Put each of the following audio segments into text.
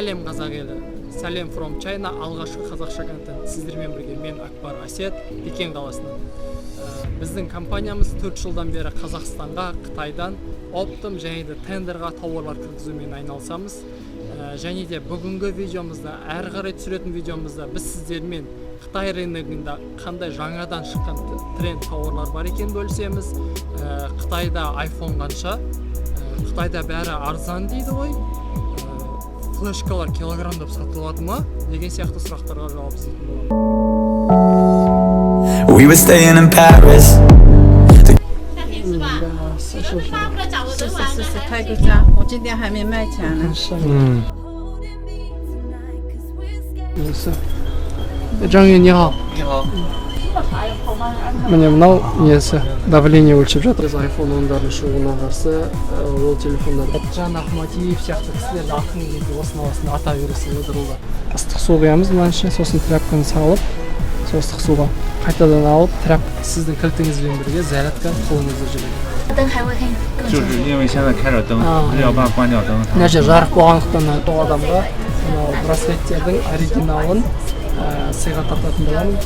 Сәлем, қазақ елі! Сәлем from China! Алғашқы қазақша контент. Сіздермен бірге мен, Акбар Асет, Пекин қаласынан. Біздің компаниямыз 4 жылдан бері Қазақстанға Қытайдан оптом және де тендерға тауарлар кіргізумен айналысамыз. Және де бүгінгі видеомызда, әрі қарай түсіретін видеомызда біз сіздермен Қытай рыногында қандай жаңадан шыққан тренд тауарлар бар екенін бөлісеміз. Қытайда iPhone қанша? Қытайда бәрі арзан дейді ғой. Флешкалар килограммдап сатылады ма деген сияқты сұрақтарға жауап іздейтін боламыз. We were staying in Paris. 夏天是吧？是。巴不得找个是人玩是是是，泰国家，我今天还没卖钱呢。 没事。张宇你好。你好。 Міне, мынау несі, давление өлшеп жатыр. Біз iPhone 10-дардың шығуына қарсы ол телефондар Жан Ахмадиев сияқты кісілерді атқың келді, осының астына ата бересің ғой дырылдап. Ыстық су құямыз мынаның ішіне, сосын тряпканы салып, сол ыстық суға қайтадан алып тряп. Сіздің кілтіңізбен бірге зарядка қолыңызда жүреді. 灯还会更更就是因为现在开着灯啊，要把关掉灯。 Мына жер жарық болғандықтан ол адамға мынау браслеттердің оригиналын сыйға тартатын боламын.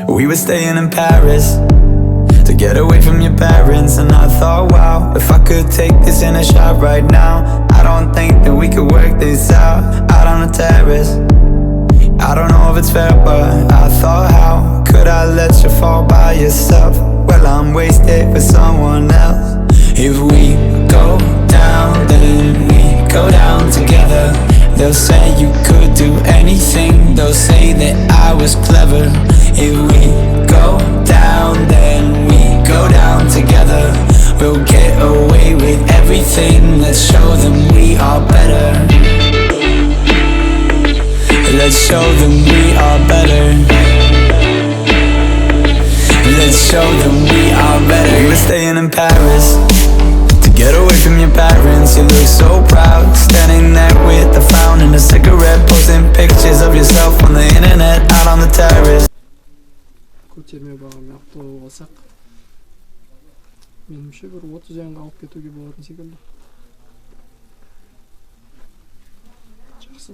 We were staying in Paris to get away from your parents. And I thought, wow, if I could take this in a shot right now, I don't think that we could work this out out on the terrace. I don't know if it's fair, but I thought, how could I let you fall by yourself? Well, I'm wasted with someone else. If we go down, then we go down together. They'll say you could do anything, they'll say that I was clever. If we go down, then we go down together. We'll get away with everything, let's show them we are better. Let's show them we are better. Let's show them we are better. We were staying in Paris to get away from your parents. You look so proud, standing there with a frown and a cigarette, posting pictures of yourself on the internet, out on the terrace. Көтерме бағамен оптовый алсақ, меніңше, бір 30 юаньға алып кетуге болатын секілді. Жақсы.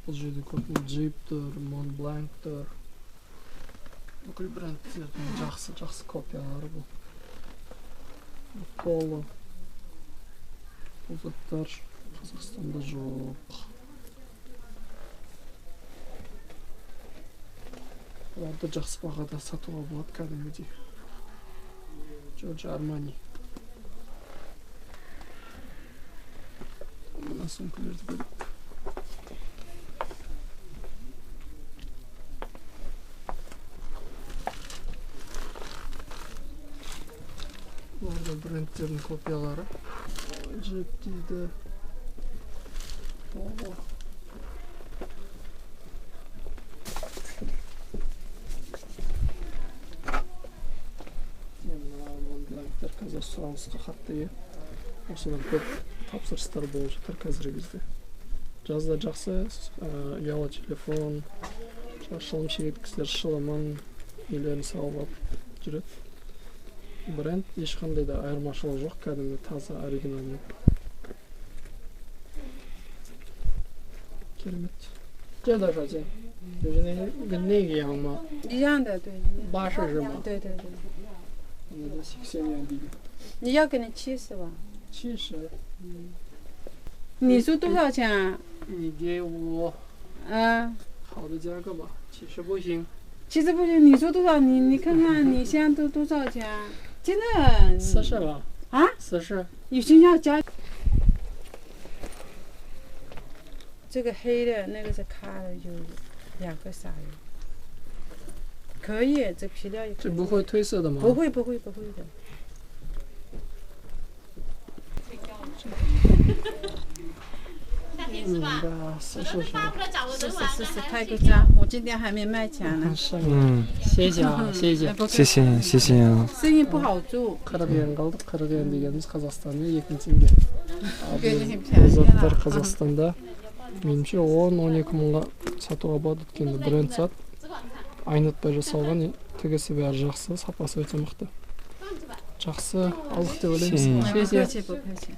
Бұл жерде көп Джип тұр, Монбланк тұр, бүкіл брендтердің жақсы жақсы копиялары. Бұл Поло. Бұл заттар Қазақстанда жоқ. Оларды жақсы бағада сатуға болады кәдімгідей. Джорджо Армани. Мына сөмкелерді көрейік. Бұлар да брендтердің копиялары. Джип дейді, Поло. Мына Монбланктер қазір сұранысқа қатты ие. Осыдан көп тапсырыстар болып жатыр қазіргі кезде. Жазда жақсы ұялы телефон, шылым шегетін кісілер шылымын, үйлерін салып алып жүреді. Бренд ешқандай да айырмашылығы жоқ, кәдімгі таза оригиналмен. Керемет. 这多少钱？就是那个跟那个一样吗？一样的，对。 80是吗？对对对。 那80元币。 你要给你70吧？ 70。 你说多少钱啊？ 你给我好的价格吧，70不行。 70不行，你说多少？你看看你现在都多少钱啊？真的。 40吧。啊？ 40。 有些要加。这个黑的，那个是咖的，有两个色的。可以，这皮料也可以。这不会褪色的吗？不会，不会，不会的。夏天是吧？是是是。 是是是是，太贵了，我今天还没卖钱呢。 是。嗯，谢谢啊，谢谢。 谢谢谢谢啊。 生意不好做。 40 юань қалдық. 40 юань дегеніміз Қазақстанда 2000 теңге. Ал бұл заттар Қазақстанда меніңше 10-12 мыңға сатуға болады, өйткені бренд зат, айнытпай жасалған, тігісі бәрі жақсы, сапасы өте мықты. Жақсы алдық деп ойлаймыз. 不客气不客气。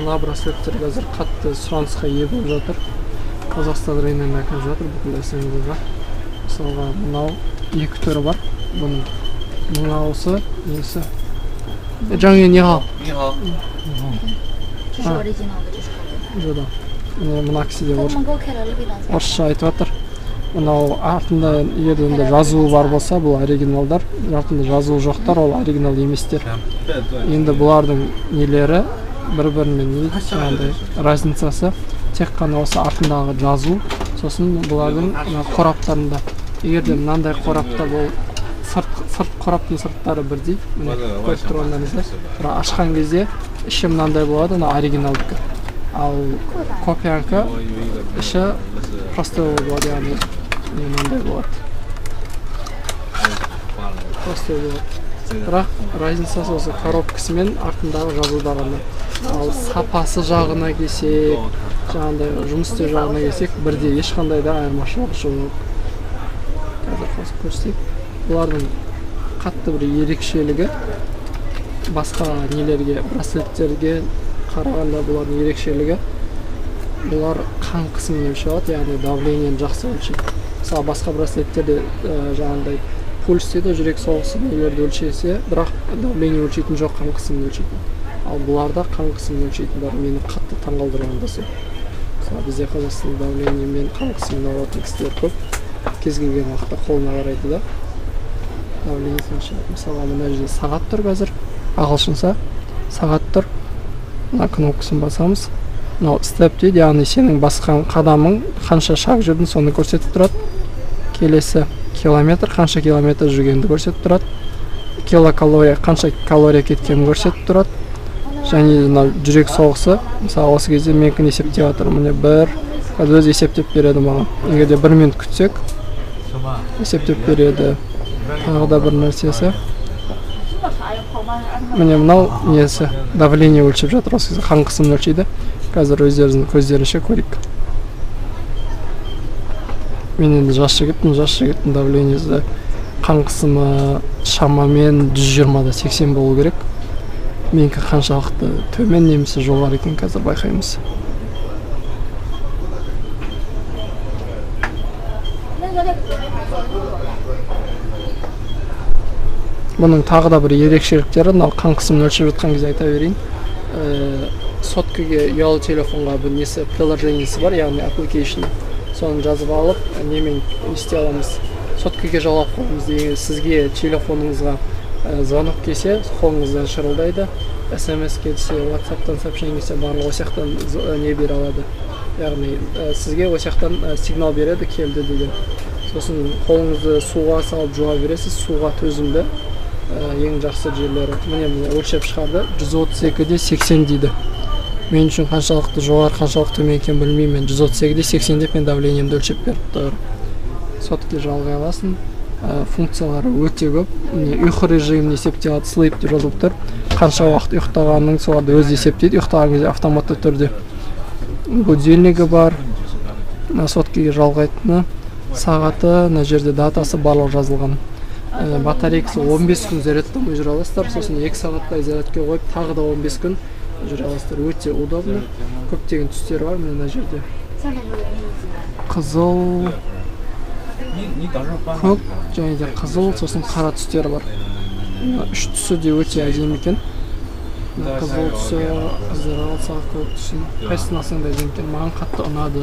Мына браслеттер қазір қатты сұранысқа ие болып жатыр. Қазақстан рыногына кіріп жатыр, бүкіл СНГ-ға. Мысалға, мынау екі түрі бар. Бұның мынаусы, несі? Жаңа не хал? 你好。 这是 original 的，这是 Жода. Мына кісі де орысша айтып жатыр. Мынау артында егер енді жазуы бар болса, бұл оригиналдар, артында жазуы жоқтар, ол оригинал еместер. Енді бұлардың нелері бір-бірімен не дейді, жаңағыдай разницасы тек қана осы артындағы жазу, сосын бұлардың мына қораптарында. Егер де мынандай қорапта бұл сырт қораптың сырттары бірдей, міне көріп тұрғандарыңыздай, бірақ ашқан кезде іші мынандай болады, мына оригиналдікі. Ал копиянікі іші простой болады, яғни мынандай болады. Простой болады. Бірақ разницасы осы коробкасы мен артындағы жазуда ғана. Ал сапасы жағына келсек, жаңағыдай жұмыс істеу жағына келсек, бірде ешқандай да айырмашылық жоқ. Қазір қосып көрсетейік. Бұлардың қатты бір ерекшелігі басқа нелерге, браслеттерге қарағанда бұлардың ерекшелігі, бұлар қан қысымын өлшей алады, яғни давлениені жақсы өлшейді. Мысалы, басқа браслеттерде жаңағыдай пульс дейді, жүрек соғысы нелерді өлшесе, бірақ давление өлшейтін жоқ, қан қысымын өлшейтін. Ал бұларда қан қысымын өлшейтін бар. Мені қатты таңғалдырған да сол. Мысалы, бізде Қазақстанда давление мен қан қысымын алатын кісілер көп. Кез келген уақытта қолына қарайды да давлениесін өлшейді. Мысалға, мына жерде сағат тұр қазір, ағылшынша сағат тұр. Мына кнопкасын басамыз. Мынау степ дейді, яғни сенің басқан қадамың қанша шаг жүрдің, соны көрсетіп тұрады. Келесі километр, қанша километр жүргенді көрсетіп тұрады. Килокалория, қанша калория кеткенін көрсетіп тұрады. Және мынау жүрек соғысы, мысалы, осы кезде менікін есептеп жатыр. Міне бір, қазір өзі есептеп береді маған. Егер де бір минут күтсек, есептеп береді. Тағы да бір нәрсесі. Міне мынау несі, давление өлшеп жатыр, осы кезде қан қысымын өлшейді. Қазір өздеріңіздің көздерінше көрейік. Мен енді жас жігітпін, жас жігіттің давлениесі, қан қысымы шамамен 120-80 болу керек. Менікі қаншалықты төмен немесе жоғары екен қазір байқаймыз. Бұның тағы да бір ерекшеліктері, мынау қан қысымын өлшеп жатқан кезде айта берейін. Соткіге, ұялы телефонға бір несі, приложениесі бар, яғни application. Соны жазып алып, немен істей аламыз. Соткіге жалғап қоямыз деген, сізге телефоныңызға звонок келсе, қолыңыздан шырылдайды. СМС келсе, WhatsApp'тан сообщение келсе, барлығы осы жақтан не бере алады. Яғни сізге осы жақтан сигнал береді, келді деген. Сосын қолыңызды суға салып жуа бересіз, суға төзімді. Ең жақсы жерлері. Міне, міне өлшеп шығарды. 132-80 дейді. Мен үшін қаншалықты жоғары, қаншалықты төмен екенін білмеймін. Мен 132-80 деп мен давлениемді өлшеп беріп тұр. Сотке жалғай аласың. Функциялары өте көп. Міне, ұйқы режимін есептей алады, sleep деп жазылып тұр. Қанша уақыт ұйықтағанын соларды өзі есептейді. Ұйықтаған кезде автоматты түрде. Будильнигі бар. Мына соткеге жалғайтыны, сағаты, мына жерде датасы барлығы жазылған. Батарейкасы 15 күн зарядтамай жүре аласыздар. Сосын 2 сағаттай зарядке қойып, тағы да 15 күн жүре аласыздар. Өте удобно. Көптеген түстері бар мына жерде. Қызыл, көк және де қызыл, сосын қара түстері бар. Үш түсі де өте әдемі екен. Қызыл түсі, қыздыра алсақ көк түсін, қайсысын алсаң да әдемі екен. Маған қатты ұнады.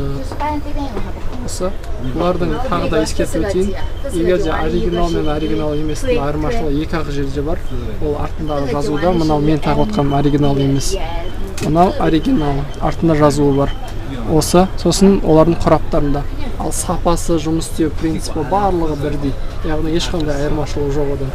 Осы бұлардың тағы да ескертіп өтейін, егер де оригинал мен оригинал еместің айырмашылығы екі ақ жерде бар. Ол артындағы жазуда, мынау мен тағып отқаным оригинал емес, мынау оригинал, артында жазуы бар. Осы, сосын олардың қораптарында. Ал сапасы, жұмыс істеу принципі барлығы бірдей, яғни ешқандай айырмашылығы жоқ одан.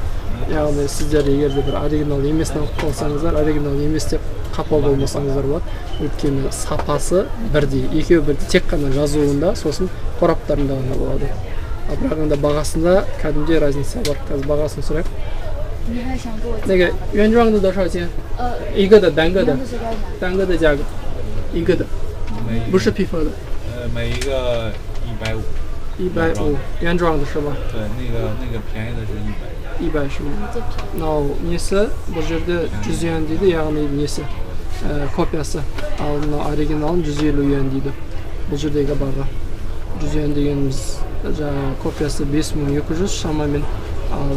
Яғни сіздер егер де бір оригинал емесін алып қалсаңыздар, оригинал емес деп қапа болмасаңыздар болады, өйткені сапасы бірдей, екеуі бірдей, тек қана жазуында, сосын қораптарында ғана болады. Ал бірақ енді бағасында кәдімгідей разница бар. Қазір бағасын сұрайық. 那个原装的多少钱？一个的，单个的，单个的价格，一个的，不是批发的。每一个150。 150，原装的是吧？对，那个便宜的是100。 100是吗？Мынау несі, бұл жерде 100 юан дейді, яғни несі, копиясы. Ал мынау оригиналын 150 юан дейді. Бұл жердегі баға. 100 юан дегеніміз жаңағы копиясы 5200 шамамен. Ал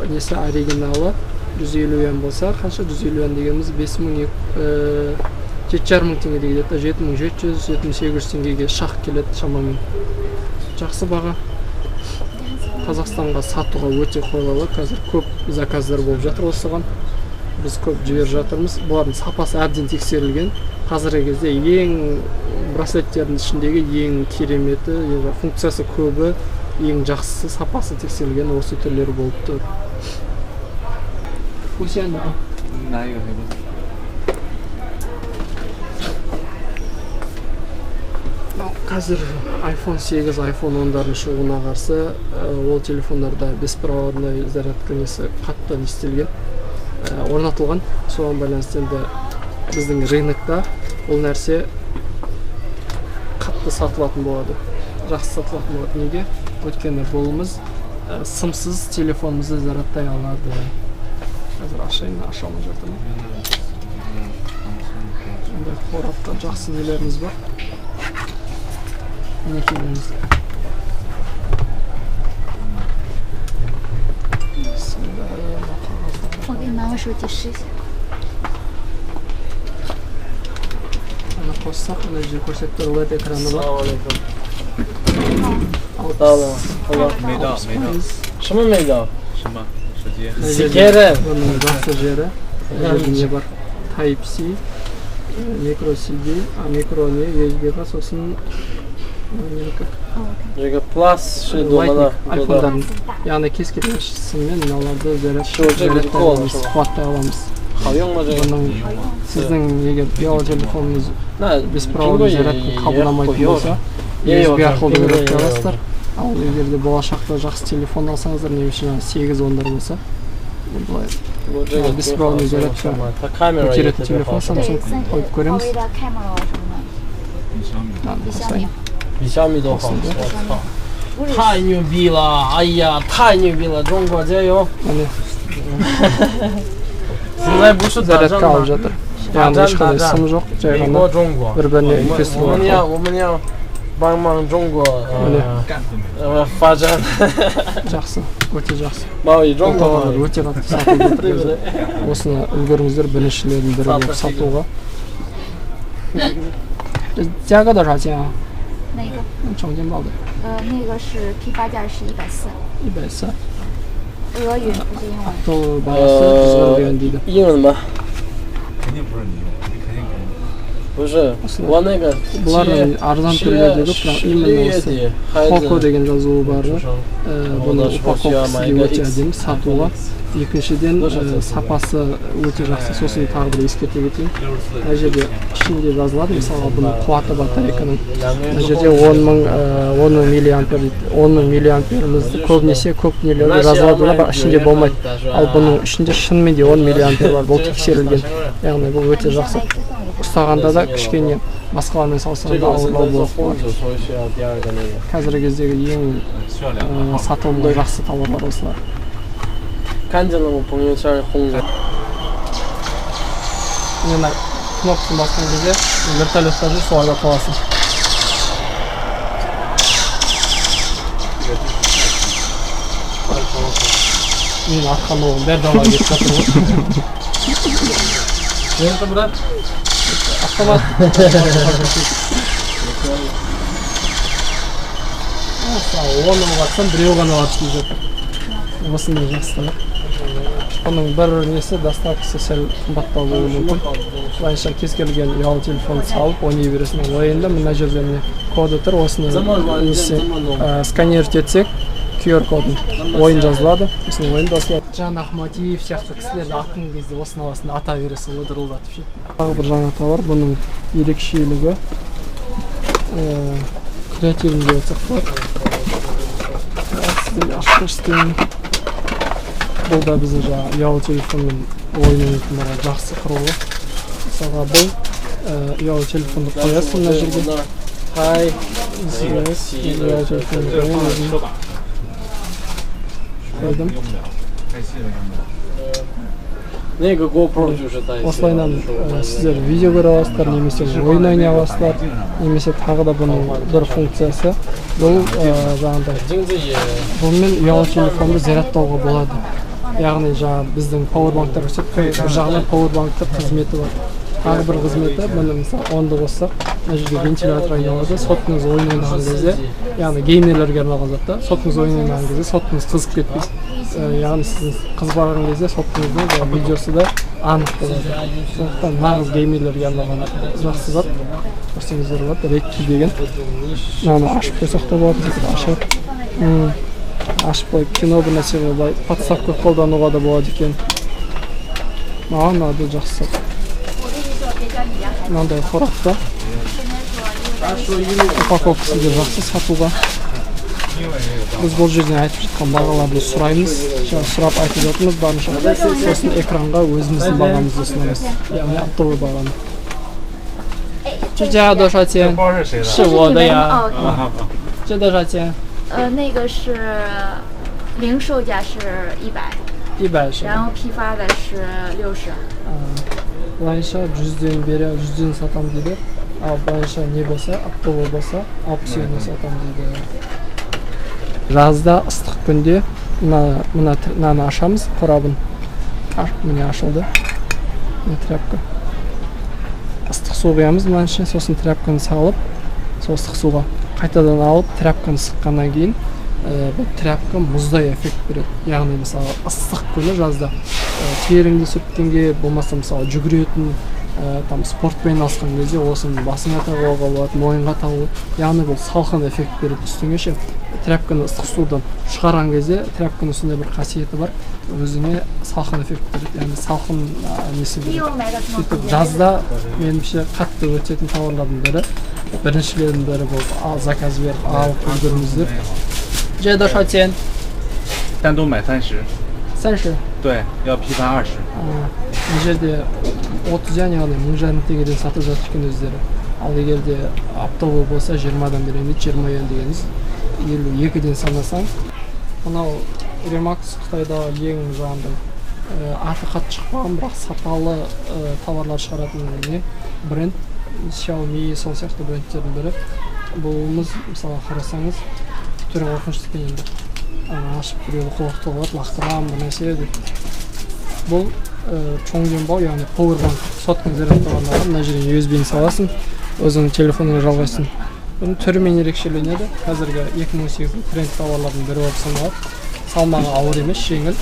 несі оригиналы 150 юан болса, қанша? 150 юан дегеніміз 7500 теңге келеді, 7700, 7800 теңгеге шақ келеді шамамен. Жақсы баға. Қазақстанға сатуға өте қолайлы. Қазір көп заказдар болып жатыр осыған. Біз көп жіберіп жатырмыз. Бұлардың сапасы әбден тексерілген. Қазіргі кезде ең браслеттердің ішіндегі ең кереметі, ең функциясы көбі, ең жақсысы, сапасы тексерілген осы түрлері болып тұр. Қазір iPhone 8, iPhone 10-дардың шығуына қарсы, ол телефондарда беспроводной зарядка несі қатты не істелген, орнатылған. Соған байланысты енді біздің рынокта ол нәрсе қатты сатылатын болады, жақсы сатылатын болады. Неге? Өйткені бұлымыз сымсыз телефонымызды зарядтай алады. Қазір ашайын, аша алмай жатырмын. Сондай қорапта жақсы нелеріміз бар. Мінекейіміз. 我给你拿个手机试一下。 Ана қоссақ, мына жерде көрсетіп тұр, LED экраны бар. 到了，没到，没到。 什么没到？ 什么？手机？ Сикері. Бұның жақсы жері, мына жерде не бар? Type C, micro CD, micro не, USB-ға, сосын 这个 Plus 是多么的？ iPhone'дан, яғни кез келген сыммен мыналарды зарядтай аламыз, қуаттай аламыз. 好用吗？这个？ Бұның сіздің егер ұялы телефоныңыз 那 беспроводной зарядка қабылдамайтын болса, USB арқылы зарядтай аласыздар. Ал егер де болашақта жақсы телефон алсаңыздар, немесе жаңағы 8-10-дар болса, былай беспроводной зарядка көтеретін телефон Samsung қойып көреміз. 比小米都好，我操，太牛逼了！哎呀，太牛逼了！中国加油！现在不是打仗吗？ Яғни ешқандай сым жоқ, жай ғана бір-біріне үйлестіру арқылы. 我们要帮忙中国发展。 Жақсы, өте жақсы. 贸易中国 өте қатты сатылып жатыр қазір. Осыны үлгеріңіздер, біріншілердің бірі болып сатуға. 价格多少钱啊？ 哪个？ 充电宝的。 那个是批发价是140。 140。 俄语不是英文。 Ақтау бағасы 140 юан дейді. 英文吗？ 肯定不是你用，你肯定不是，我那个 Бұлардың арзан түрлері де көп, бірақ именно осы Poco деген жазуы бар. Бұның упаковкасы де өте әдемі сатуға. Екіншіден, сапасы өте жақсы. Сосын тағы бір ескерте кетейін, мына жерде ішінде жазылады, мысалға бұның қуаты батарейканың мына жерде 10 000 миллиампер дейді. 10 000 миллиамперімізді көбінесе көп нелерде жазылады да, бірақ ішінде болмайды. Ал бұның ішінде шынымен де 10 миллиампер бар, бұл тексерілген. Яғни бұл өте жақсы. Ұстағанда да кішкене басқалармен салыстырғанда ауырлау болады. Қазіргі кездегі ең сатылымды жақсы тауарлар осылар. 看见了我朋友圈红的。 Мына кнопкасын басқан кезде вертолеттар жүр, соларға қаласың. Мен атқан оғым бәрі далаға кетіп жатыр ғой. Это, брат, автомат. 10 оқ атсам, біреу ғана барып тиіп жатыр. Осындай жақсы товар. Бұның бір несі, доставкасы сәл қымбаттау болуы мүмкін. Былайынша кез келген ұялы телефон салып ойнай бересің. Ойында мына жерде міне коды тұр, осыны несе сканировать етсек, QR кодын, ойын жазылады, сосын ойын басылады. Жан Ахмадиев сияқты кісілерді атқан кезде осыны аласың, ата бересің ғой дырылдатып ше. Тағы бір жаңа товар, бұның ерекшелігі креативный деп айтсақ болады. Сіздерге ашып көрсетейін. Бұл да біздің жаңағы ұялы телефонмен ойын ойнайтындарға жақсы құрылғы. Мысалға, бұл ұялы телефонды қоясың мына жерге. 拍 Ұялы телефонды қоямын өзім. Қойдым. 用不了，太细了用不了。那个 GoPro 就是带线 Осылайынан сіздер видео көре аласыздар немесе ойын ойнай аласыздар, немесе тағы да бұның бір функциясы бұл жаңағыдай 镜子也 бұнымен ұялы телефонды зарядтауға болады. Яғни жаңағы біздің пауэрбанктар көрсетіп, бір жағынан пауэрбанктың қызметі бар. Тағы бір қызметі, бұны мысалы онды қоссақ, мына жерде вентилятор айналады. Соткаңыз ойын ойнаған кезде, яғни геймерлерге арналған зат та, соткаңыз ойын ойнаған кезде соткаңыз қызып кетпейді. Яғни сіздің қызып барған кезде соткаңыздың жаңағы видеосы да анық болады. Сондықтан нағыз геймерлерге арналған жақсы зат. Көрсеңіздер болады, Редки деген. Мынаны ашып қойсақ та болады, ашып. Ашып қойып кино бір нәрсе былай подставка қолдануға да болады екен. Маған ұнады, жақсы зат. Мынандай қорапта. Упаковкасы да жақсы сатуға. Біз бұл жерден айтып жатқан бағаларды сұраймыз, жаңа сұрап айтып жатырмыз барынша. Сосын экранға өзіміздің бағамызды ұсынамыз, яғни оптовый бағаны. 这家多少钱？包是谁的？是我的呀。哦，这多少钱？那个是零售价是100， 100是吧？然后批发的是60。 Былайынша 100-ден бере, 100-ден сатамын дейді. Ал былайынша не болса, оптовый болса, 60 юаннан сатамын дейді. Жазда ыстық күнде мынаны ашамыз, қорабын. Міне ашылды. Міне тряпка. Ыстық су құямыз мынаның ішіне, сосын тряпканы салып, сол ыстық суға қайтадан алып, тряпканы сыққаннан кейін бұл тряпка мұздай эффект береді. Яғни мысалы ыстық күні жазда теріңді сүрткенге, болмаса мысалы жүгіретін, там спортпен айналысқан кезде осыны басыңа тағып алуға болады, мойынға тағу. Яғни бұл салқын эффект береді үстіңе ше. Тряпканы ыстық судан шығарған кезде тряпканың сондай бір қасиеті бар, өзіңе салқын эффект береді, яғни салқын несі береді. 又买个什么 Сөйтіп жазда меніңше қатты өтетін тауарлардың бірі, біріншілердің бірі болып ал, заказ беріп алып үлгеріңіздер. 这多少钱？单独买30， 30。对，要批发20。 Мына жерде 30 юань, яғни 1500 теңгеден сатып жатыр екен өздері. Ал егер де оптовый болса, 20-дан беремін дейді. 20 юань дегеніміз 52-ден санасаң. Мынау Ремакс, Қытайдағы ең жаңағындай аты қатты шықпаған, бірақ сапалы товарлар шығаратын не бренд, Xiaomi сол сияқты брендтердің бірі. Бұлымыз мысалы қарасаңыз түрі қорқынышты екен енді. Ана ашып біреу қорқытуға болады, лақтырамын бір нәрсе деп. Бұл чоңденбау, яғни powerbank, сотканы зарядтауға арналған. Мына жерден USB-ні саласың, өзіңнің телефоныңа жалғайсың. Бұның түрімен ерекшеленеді. Қазіргі 2018 тренд тауарлардың бірі болып саналады. Салмағы ауыр емес, жеңіл.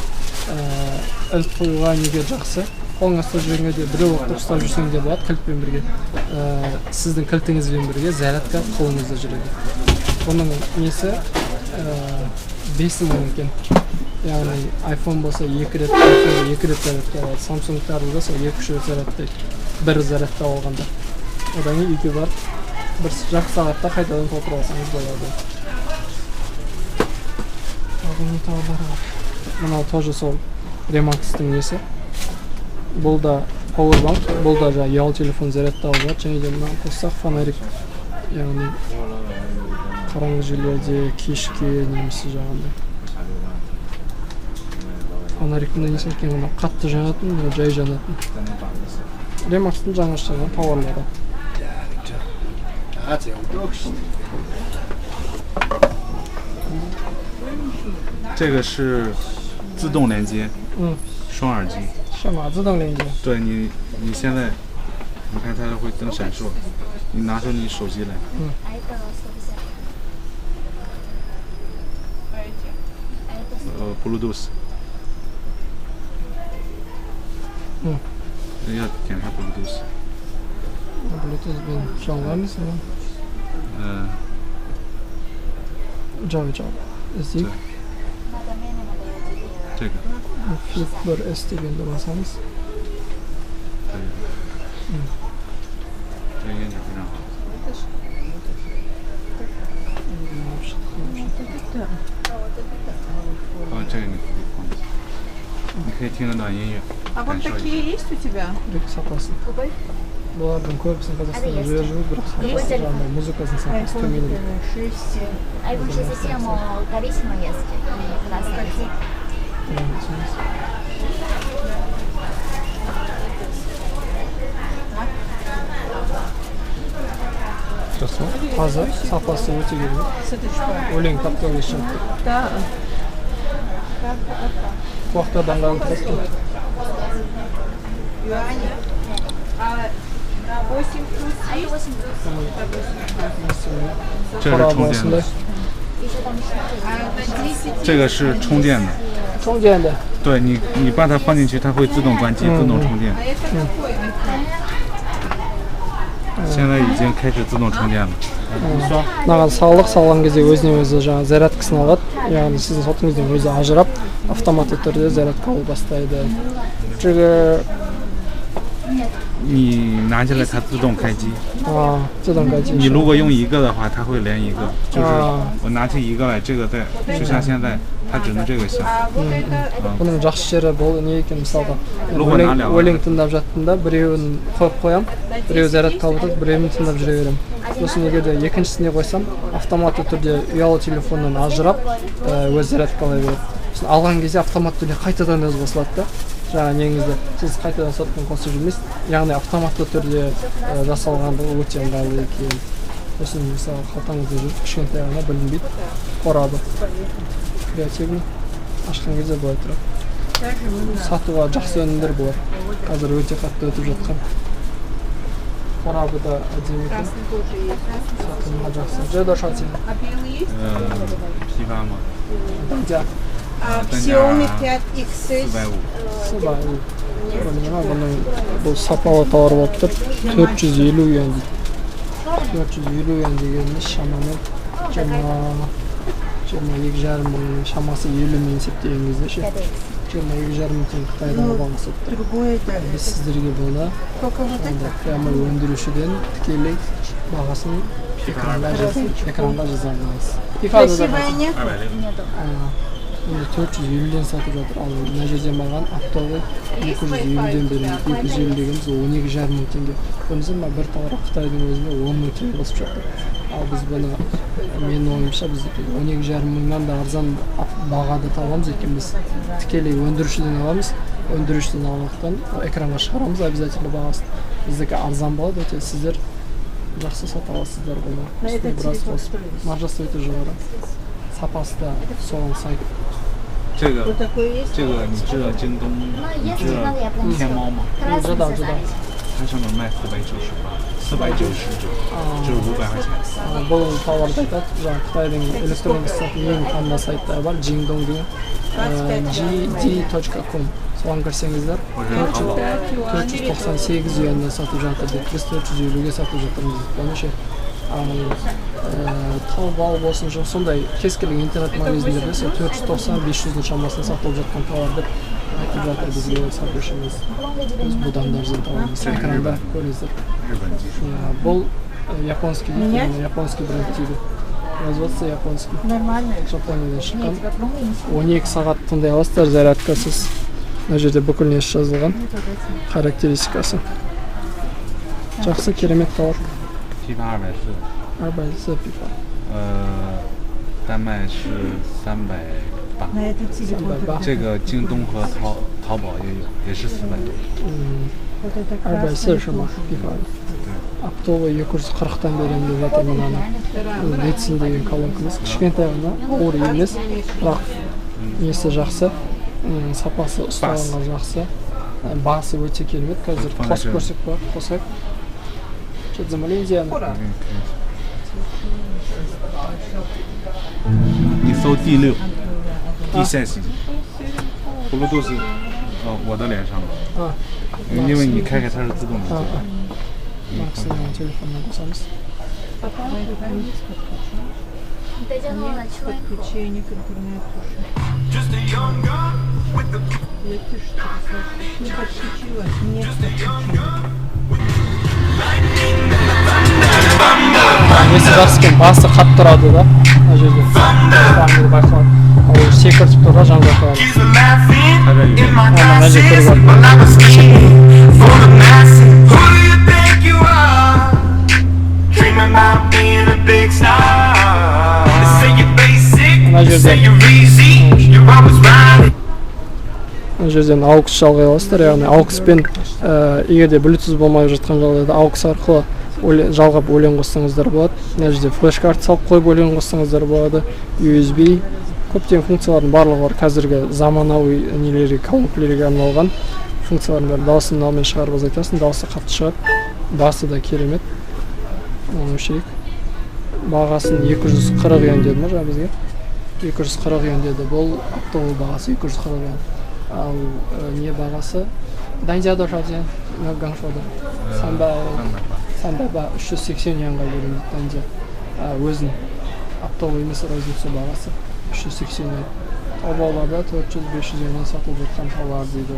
Іліп қоюға неге жақсы. Қолыңа ұстап жүргенге де, біреу уақытта ұстап жүрсең де болады кілтпен бірге. Сіздің кілтіңізбен бірге зарядка қолыңызда жүреді. Бұның несі 5000 екен. Яғни iPhone болса екі рет, iPhone екі рет зарядтай алады. Samsung'тарды да сол 2-3 рет зарядтайды. Бір зарядтап алғанда. Одан кейін үйге барып бір жарты сағатта қайтадан толтырып алсаңыз болады. Тағы не товарлар бар? Мынау тоже сол Remax'тың несі. Бұл да powerbank, бұл да жаңағы ұялы телефон зарядтауға болады. Және де мынаны қоссақ фонарик, яғни қараңғы жерлерде кешке немесе жаңағындай фонарик несі екен, мынау қатты жанатын, мынау жай жанатын. Remax'тың жаңа шығарған тауарлары. 这个是自动连接，嗯，双耳机。是吗？自动连接。对你，你现在，你看它会灯闪烁，你拿出你手机来。嗯。Bluetooth。嗯。要点开 Bluetooth。 Bluetooth-бен жалғаймыз оны. Java Java. Іздейік. 这个。 Flip 1S дегенді басамыз. 对。嗯。这个音质非常好。哦，这个你可以放一下，你可以听得到音乐。 А вот такие есть у тебя? Сапасы. Бұлардың көбісін Қазақстанда жіберіп жүр, бірақ сапасы жаңағыдай музыкасының сапасы төмендеу. iPhone 6もкоричневый есть и красный есть. Жақсы, таза, сапасы өте керемет. Өлең тап-таза шығып тұр. Құлақтардан қалып тұрады. 这是充电的，这个是充电的。充电的。对你，你把它放进去，它会自动关机，自动充电。现在已经开始自动充电了。 Мынаған салық салған кезде өзіне өзі жаңағы зарядкасын алады, яғни сіздің сотыңыздан өзі ажырап, автоматты түрде зарядка ала бастайды. 这个你拿起来它自动开机。啊，自动开机。你如果用一个的话，它会连一个，就是我拿起一个来，这个在，就像现在，它只能这个响。 Бұның жақсы жері бұл не екен, мысалға өлең тыңдап жаттым да, біреуін қойып қоямын, біреуі зарядка алып отырады, біреуін тыңдап жүре беремін. Сосын егер де екіншісіне қойсам, автоматты түрде ұялы телефоннан ажырап, өз зарядка ала береді. Сосын алған кезде автоматты түрде қайтадан өзі қосылады да. Жаңа неңізді сіз қайтадан сотпен қосып жүрмейсіз, яғни автоматты түрде жасалғандығы өте ыңғайлы екен. Сосын мысалы қалтаңызда жүріп кішкентай ғана білінбейді қорабы, креативный, ашқан кезде былай тұрады. Сатуға жақсы өнімдер бұлар, қазір өте қатты өтіп жатқан. Қорабы да әдемі екен, сатылымға жақсы. 批发吗？单价。 Xiaomi 5XS 450. Бұның бұл сапалы тауар болып тұр. 450 юань дейді. 450 юань дегеніміз шамамен 22,5 мың, шамасы 50 мың есептеген кезде ше. 22,5 мың теңге Қытайдағы бағасы болып тұр. Біз сіздерге бұны прямо өндірушіден тікелей бағасын экранға жазамыз. Красивая нет? Енді 450-ден сатып жатыр, ал мына жерде маған оптовый 250-ден берілді. 250 дегеніміз 12,5 мың теңге. Көрдіңіздер ме, бір тауар Қытайдың өзінде 10 мың теңге қосып жатыр. Ал біз бұны, менің ойымша, біз 12,5 мыңнан да арзан бағада табамыз, өйткені біз тікелей өндірушіден аламыз. Өндірушіден алғандықтан экранға шығарамыз обязательно бағасын. Біздікі арзан болады, өте сіздер жақсы сата аласыздар бұны. Біраз қосып, маржасы өте жоғары. Сапасы да соған сай. 这个这个你知道京东，你知道天猫吗？知道知道。它上面卖498， 499，就是500块钱。 Бұл тауарды айтады, жаңағы Қытайдың электрондық сататын ең танымал сайттары бар, Jingdong деген, gd.com. Соған кірсеңіздер, 498 юаньнан сатып жатыр дейді. Біз 450-ге сатып жатырмыз дейді. Оны ше, Таобао болсын, жоқ сондай кез келген интернет магазиндерде сол 490-500-дің шамасында сатылып жатқан тауар деп айтып жатыр бізге сатушымыз. Біз бұдан да арзан табамыз. Экранда көріңіздер. Бұл японский дейді, японский бренд дейді. Производство японский. Жапониядан шыққан. 12 сағат тыңдай аласыздар зарядкасыз. Мына жерде бүкіл несі жазылған, характеристикасы. Жақсы, керемет тауар. 批发240。 240批发。单卖是380。这个京东和淘宝也有，也是400多。 240是吗？批发的。Оптовый 240-тан беремін деп жатыр мынаны. Бұл Летсин деген колонкамыз. Кішкентай ғана, ауыр емес, бірақ несі жақсы. Сапасы ұстағанға жақсы. Басы өте керемет. Қазір қосып көрсек болады, қосайық. 你搜 D6 D 线型，葫芦都是，我的脸上的。因为你开开它是自动的。Несі жақсы екен, басы қатты тұрады да, мына жерде байқалады. Ал секіртіп тұр да, жан жаққа. Мына жерде көріп. Мына жерден AUX жалғай аласыздар, яғни AUX-пен егер де Bluetooth болмай жатқан жағдайда AUX арқылы жалғап өлең қоссаңыздар болады. Мына жерде флеш-карта салып қойып өлең қоссаңыздар болады. USB көптеген функциялардың барлығы бар. Қазіргі заманауи нелерге, колонкалерге арналған функциялардың бәрі. Дауысын мынаумен шығарып азайтасың, дауысы қатты шығады. Басы да керемет. Оны өшірейік. Бағасын 240 юань деді ма жаңа бізге? 240 юань деді. Бұл оптовый бағасы 240 юань. Ал не бағасы? 单价多少钱？那刚说的380 380 юаньға беремін дейді. Өзін оптовый емес, розница бағасы 380 юань. Таобаоларда 400-500 юаньнан сатылып жатқан тауар дейді.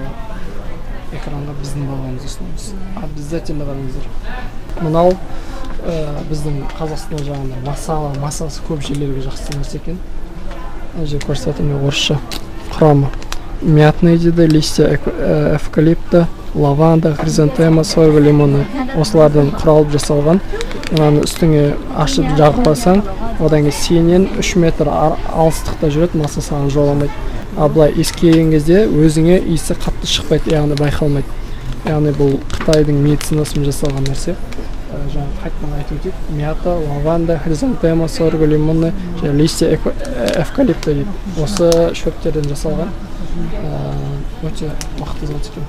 Экранға біздің бағамызды ұсынамыз. Обязательно қараңыздар. Мынау біздің Қазақстан жағында масала, масасы көп жерлерге жақсы нәрсе екен. Мына жерде көрсетіп орысша құрамы. Мятные дейді, листья эвкалипта, лаванда, хризантема, сорго лимоны. Осылардан құралып жасалған. Мынаны үстіңе ашып жағып алсаң, одан кейін сенен 3 метр алыстықта жүреді, маса саған жоламайды. Ал былай иіскеген кезде өзіңе иісі қатты шықпайды, яғни байқалмайды. Яғни бұл Қытайдың медицинасымен жасалған нәрсе. Жаңа қайтадан айтып өтейік. Мята, лаванда, хризантема, сорго лимоны және листья эвкалипта дейді. Осы шөптерден жасалған. Өте мықты зат екен.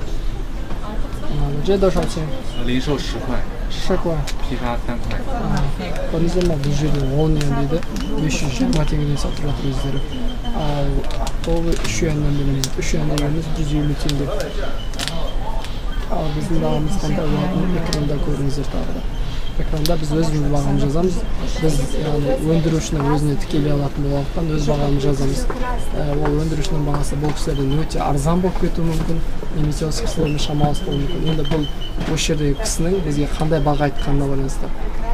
这多少钱？零售10块。 10块。批发3块。 Көрдіңіздер ме, бұл жерде 10 юань дейді, 520 теңгеден сатып жатыр өздері. Ал оптовый 3 юаньнан береміз. 3 юань дегеніміз 150 теңге. Ал біздің бағамыз қандай болатынын экранда көріңіздер тағы да. Экранда біз өзіміз бағамыз жазамыз. Біз яғни өндірушінің өзіне тікелей алатын болғандықтан өз бағамызды жазамыз. Ол өндірушінің бағасы бұл кісілерден өте арзан болып кетуі мүмкін, немесе осы кісілермен шамалас болуы мүмкін. Енді бұл осы жердегі кісінің бізге қандай баға айтқанына байланысты.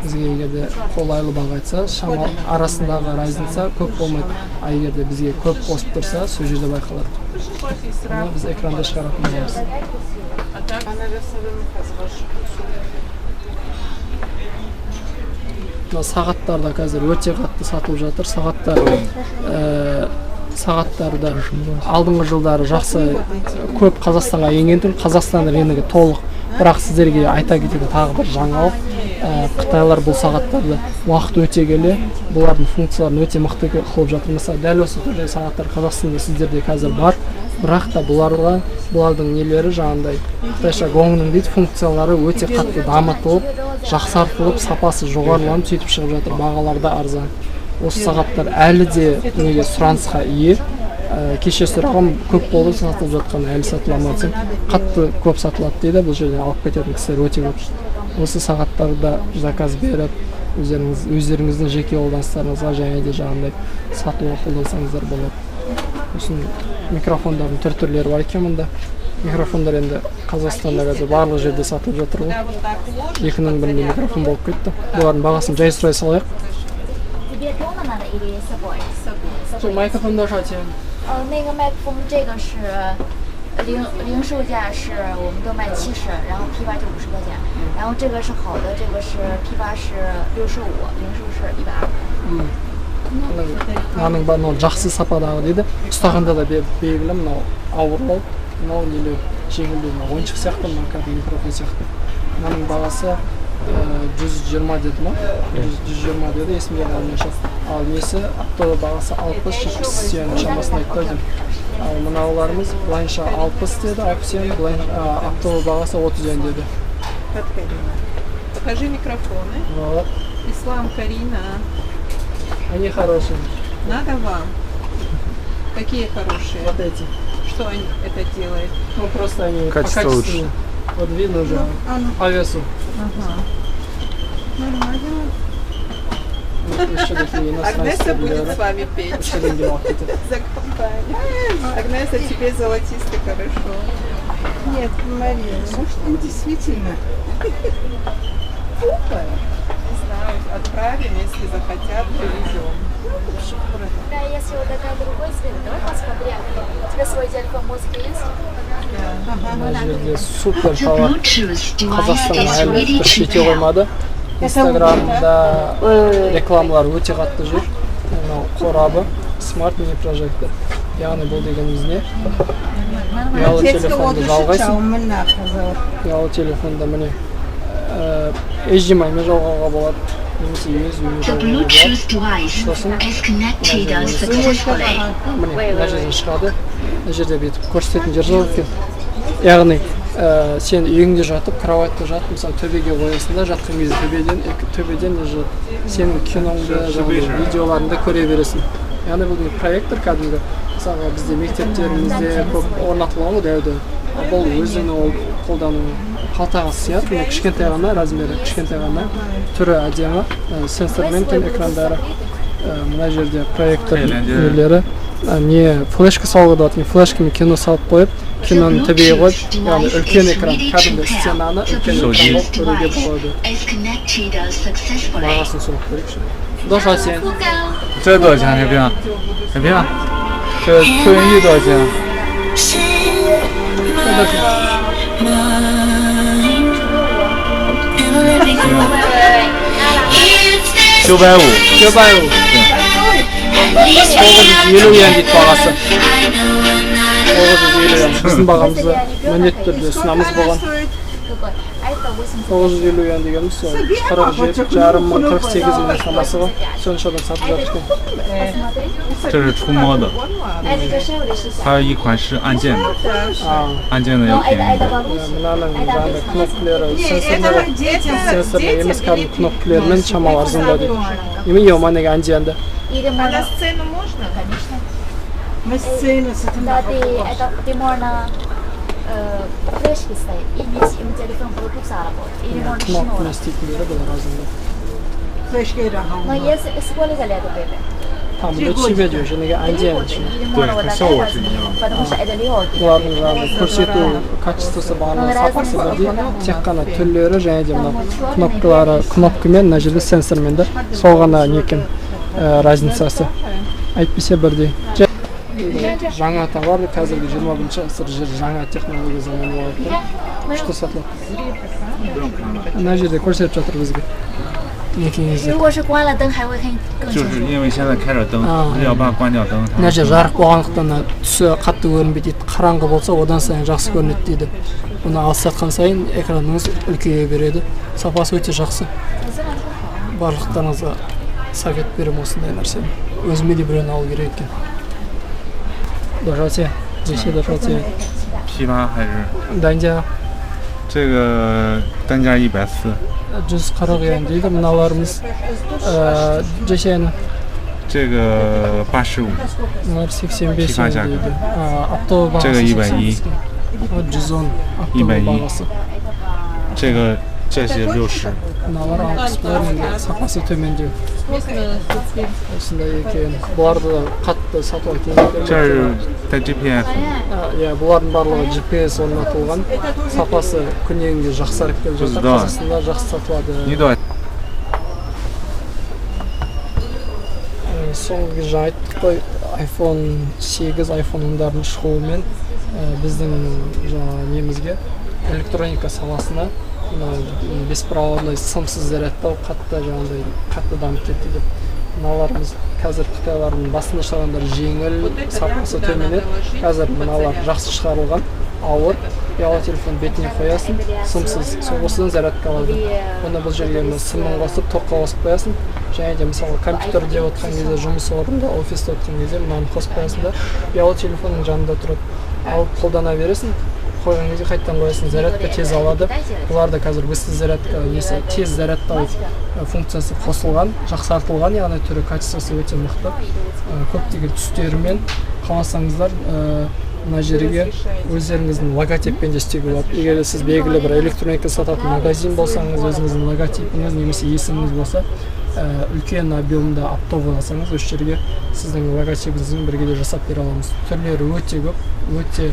Бізге егер де қолайлы баға айтса, шама арасындағы разница көп болмайды. А егер де бізге көп қосып тұрса, сол жерде байқалады. Оны біз экранда шығаратын боламыз. Сағаттар да қазір өте қатты сатылып жатыр. Сағаттар да алдыңғы жылдары жақсы көп Қазақстанға енген түн. Қазақстан рыногы толық. Бірақ сіздерге айта кететін тағы бір жаңалық, қытайлар бұл сағаттарды уақыт өте келе бұлардың функцияларын өте мықты қылып жатыр. Мысалы, дәл осы түрдегі сағаттар Қазақстанда сіздерде қазір бар, бірақ та бұлардың нелері жаңағындай қытайша гоңның дейді функциялары өте қатты дамытылып, жақсартылып, сапасы жоғарыланып сөйтіп шығып жатыр. Бағалары да арзан. Осы сағаттар әлі де неге сұранысқа ие. Кеше сұрағым көп болды, сатылып жатқан әлі сатыла ма десем, қатты көп сатылады дейді. Бұл жерден алып кететін кісілер өте көп. Осы сағаттарды заказ беріп, өздеріңіздің жеке қолданыстарыңызға және де жаңағындай сатуға қолдансаңыздар болады. Сосын микрофондардың түр-түрлері бар екен мұнда. Микрофондар енді Қазақстанда қазір барлық жерде сатылып жатыр ғой. Екінің бірінде микрофон болып кетті. Бұлардың бағасын жай сұрай салайық. Тебе дома надо или с собой? 这麦克风多少钱？那个麦克风这个是零售价是我们都卖70，然后批发就50块钱。然后这个是好的，这个是批发是65，零售是120。 Мынаның мынау жақсы сападағы дейді. Ұстағанда да белгілі, мынау ауырлау, мынау нелеу, жеңілдеу, мынау ойыншық сияқты, мынау кәдімгі микрофон сияқты. Мынаның бағасы 120 деді ма? 120 деді, есімде қалмайша. Ал несі оптовый бағасы 60-70 юань шамасында айтты ау деймін. Ал мынауларымыз былайынша 60 деді, 60 юань, былайынша оптовый бағасы 30 юань деді. Покажи микрофоны. Вот. Ислам, Карина. Они хорошие. Надо вам. Какие хорошие? Вот эти. Что они это делают? Ну просто они качество лучше. Вот видно уже по весу. Ага. Нормально. Агнеса Агнеса будет с вами петь. За компанию. Агнеса, тебе золотистый хорошо. Нет, Мария, может, он действительно. Не знаю, отправим, если захотят, привезем. Да, если вот такая другой цвет, давай посмотри. У тебя свой телефон музыка есть? Мына жерде супер товар. Қазақстанға әлі дұрыс жете қоймады. Инстаграмда рекламалар өте қатты жүр. Мынау қорабы смарт мини прожектор. Яғни бұл дегеніміз не? Ұялы телефонды жалғайсың. Ұялы телефонда міне HDMI-мен жалғауға болады, немесе USB-мен жалғауға болады. Сосын міне мына жерден шығады. Мына жерде бүйтіп көрсететін жер жоқ екен. Яғни сен үйіңде жатып, кроватьта жатып, мысалы төбеге қоясың да, жатқан кезде төбеден уже сенің киноңды, жаңағыдай видеоларыңды көре бересің. Яғни бұл проектор кәдімгі, мысалға бізде мектептерімізде көп орнатылған ғой дәуді. Бұл өзінің қолдану қалтаға сыяды, міне кішкентай ғана размері, кішкентай ғана, түрі әдемі, сенсормен екен экрандары. Мына жерде проектор нелері, не флешка салуға болады, не флешкамен кино салып қойып, киноны төбеге қойып, яғни үлкен экран, кәдімгі стенаны үлкен экран болып көруге болады. Бағасын сұрап көрейікші. 多少钱？这多少钱？海平，海平，这投影仪多少钱？950。950. 950 юань дейді бағасы. 950 юань. Біздің бағамызды міндетті түрде ұсынамыз бұған. 950 юань дегеніміз сол 47,5 мың, 48 мың шамасы ғой. Соншадан сатып жатыр екен. 这是触摸的，它一款是按键的，按键的要便宜。 Мынаның жаңағыдай кнопкалары сенсорлы, сенсорлы емес, кәдімгі кнопкалармен шамалы арзандау дейді. Немене ол манағы按键-ді? А на сцену можно? Конечно. На сцену Да, ты, это, ты можно флешки ставить, и телефон Bluetooth работает, или можно Кнопканы істейтіндері бұлар арзандау. Но если сколько лет у бебе? 他们的区别就是那个按键是对，它效果是一样的。 Потому что это легкий. Бұлардың жаңағыдай көрсету качествосы бағана сапасы бірдей, тек қана түрлері және де мына кнопкалары, кнопкамен мына жерде сенсормен да, сол ғана не екен разницасы. Әйтпесе бірдей. Жаңа товар, қазіргі 21 ғасыр жаңа технология заманауи күшті сатылады. Мына жерде көрсетіп жатыр бізге. 如果是关了灯还会更清楚。就是因为现在开着灯，要把关掉灯。 Мына жер жарық болғандықтан түсі қатты көрінбейді дейді. Қараңғы болса одан сайын жақсы көрінеді дейді. Бұны алыстатқан сайын экраныңыз үлкейе береді. Сапасы өте жақсы. Барлықтарыңызға совет беремін осындай нәрсені. Өзіме де біреуін алу керек екен. 多少钱？这些多少钱？批发还是？单价？这个单价140。 140 юань дейді. Мыналарымыз жешені. 这个85。 Мыналар 85 юань дейді. Оптовый бағасы. 这个110。 110 оптовый бағасы. 这个这些60。 Мыналар 60, бұлар енді сапасы төмендеу. Осындай екен. Бұларды да қатты сатуға келмейді. 这是带 GPS。 Иә, бұлардың барлығы GPS орнатылған. Сапасы күннен күнге жақсарып келе жатыр. Қазақстанда жақсы сатылады. Соңғы кезде жаңа айттық қой, iPhone 8, iPhone 10-дардың шығуымен біздің жаңа немізге, электроника саласына мына беспроводной сымсыз зарядтау қатты жаңағыдай қатты дамып кетті деп. Мыналарымыз қазір қытайлардың басында шығарғандар жеңіл, сапасы төмен еді. Қазір мыналар жақсы шығарылған, ауыр, ұялы телефон бетіне қоясың, сымсыз, сол осыдан зарядка алады. Оны бұл жерге мына сымын қосып, тоққа қосып қоясың, Және де, мысалы, компьютерде отқан кезде, жұмыс орнында, офиста отқан кезде мынаны қосып қоясың да, ұялы телефонның жанында тұрады, алып қолдана бересің, қойған кезде қайтадан қоясың. Зарядка тез алады. Бұларда қазір быстрый зарядка несі, тез зарядтау функциясы қосылған, жақсартылған, яғни түрі, качествосы өте мықты. Көптеген түстерімен қаласаңыздар, мына жерге өздеріңіздің логотиппен де істеуге болады. Егер де сіз белгілі бір электроника сататын магазин болсаңыз, өзіңіздің логотипіңіз немесе есіміңіз болса, үлкен объемда оптовый алсаңыз, осы жерге сіздің логотипіңізбен бірге де жасап бере аламыз. Түрлері өте көп, өте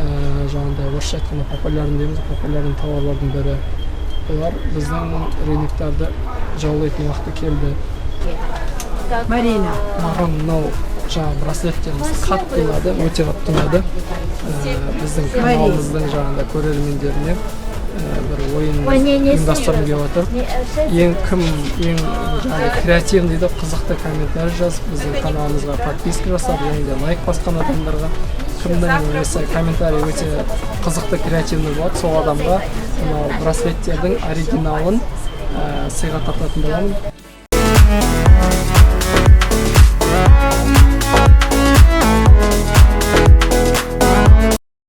жаңағыдай, орысша айтқанда, популярный дейміз, популярный тауарлардың бірі. Олар біздің рыноктарды жаулайтын уақыты келді. Марина. Маған мынау жаңағы браслеттеріміз қатты ұнады, өте қатты ұнады. Біздің каналымыздың жаңағыдай көрермендеріне бір ойын ұйымдастырғым келіп отыр. Ең кім ең жаңағыдай креативный деп, қызықты комментарий жазып, біздің каналымызға подписка жасап және де лайк басқан адамдарға, кімнің несі, комментарий өте қызықты, креативный болады, сол адамға мынау браслеттердің оригиналын сыйға тартатын боламын.